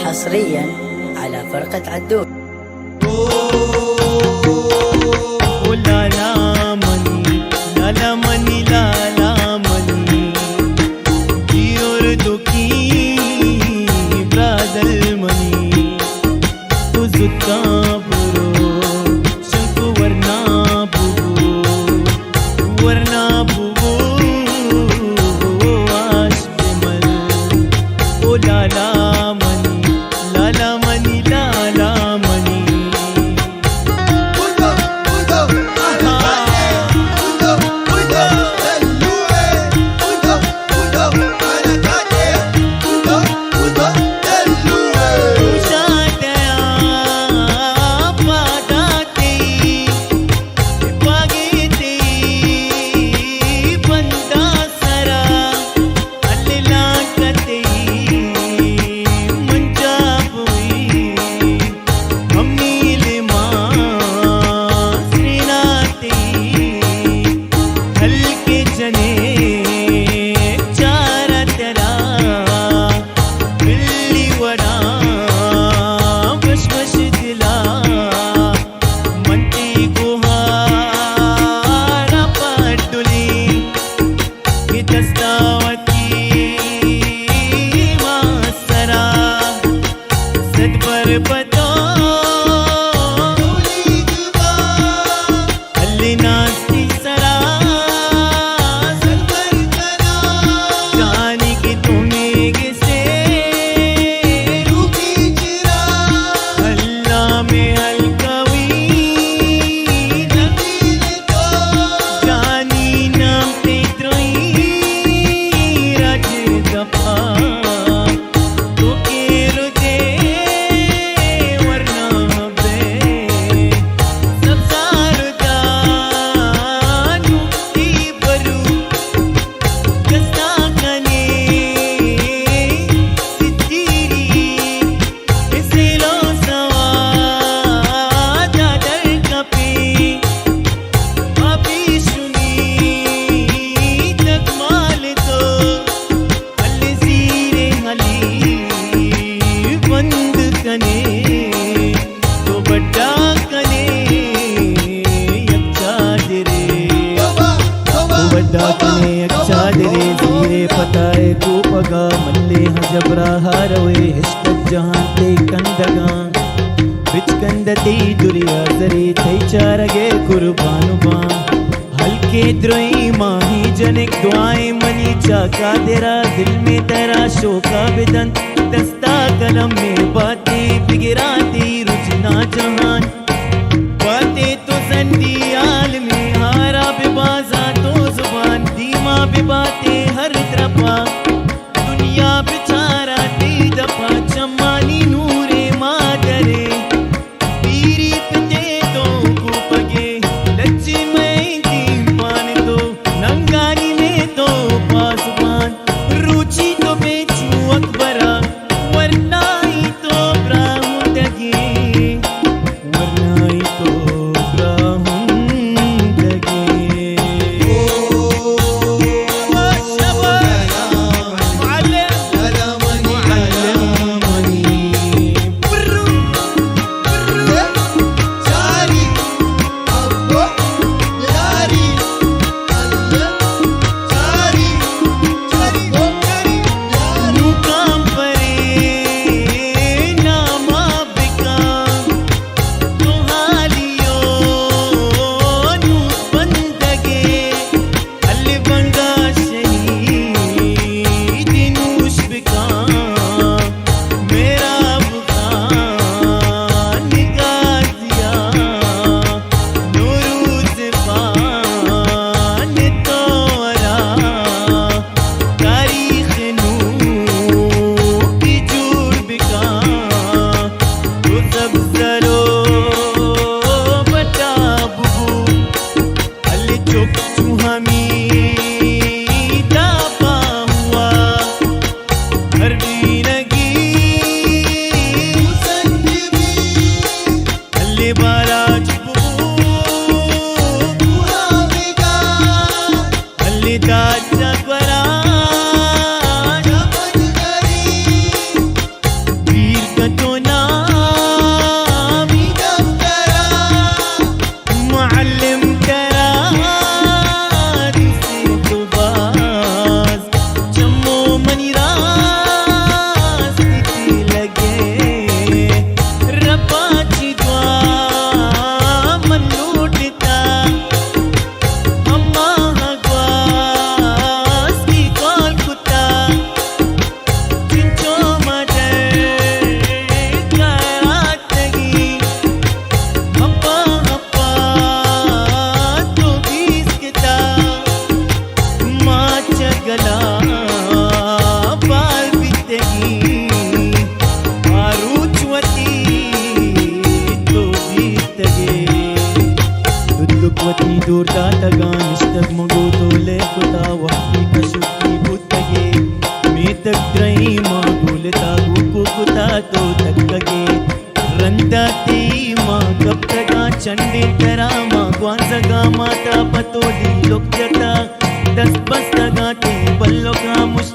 حصريًا على فرقة عدول. او لالا منی، لالا منی، لالا منی، جیور دوکی برادل منی، تو زوتاں برو، شنکو ورنا بو، ورنا بو، آش بمل. او لالا منی، لالا منی، لالا منی. پاگے تئی بنداں سرا، اللہ لعنت تئی منجا بوئی، ہمیل ماں سرینا تئی ہلکے جنے چارا ترا، بلی وڑا وش وش دلا. من تئی گوہارا پٹلی، کہ دستا وتی ماں سرا، صد بر پتو ہلی ناستی سرا، جانی کہ تو میگے سے روکی چرا، اللہ میں ہلکوی نبیل تو، جانی نام تے تروئی راج دپا. تو کیرو دے ورنا بے، سبزار دانو تی برو، کستا کنے ستیری، اسیلو سوا دادر کپی، آپی شنی تک مال تو. ہلی زیرے ہلی بند کنے، تو بڈا کنے یک چادرے، تو بڈا کنے یک چادرے، زیرے پتائے کوپگا ملے ہاں جبرا ہاروے، ہشت جہان تے کندگاں بچکند تئی دریا زرے، تئی چارگے قربان باں. ہلکے درئی ماہی جنک دعائیں منی چاکا درا، دل میں ترا شوکا بدنت، دستا قلم میں باتے بگرا تئی رجنا جہان. باتے تو زنڈی عالمی ہارا ببازا تو زبان، دیما بباتے ہر ترپا، دنیا بچارا تئی دپا، چمانی نورے مادرے. پیری پتے تو کوپگے، لچی مئیں دیمپان تو، ننگانی نے تو پاسبان، روچی تو بے چو اکبرا، ورنائی تا تو تکگے، رندا تئی ما کپتگاں چنڈے ترا، ما گوانزگاں ماتا پتولی لک جتا، دست بستگاں تئی بلکاں مش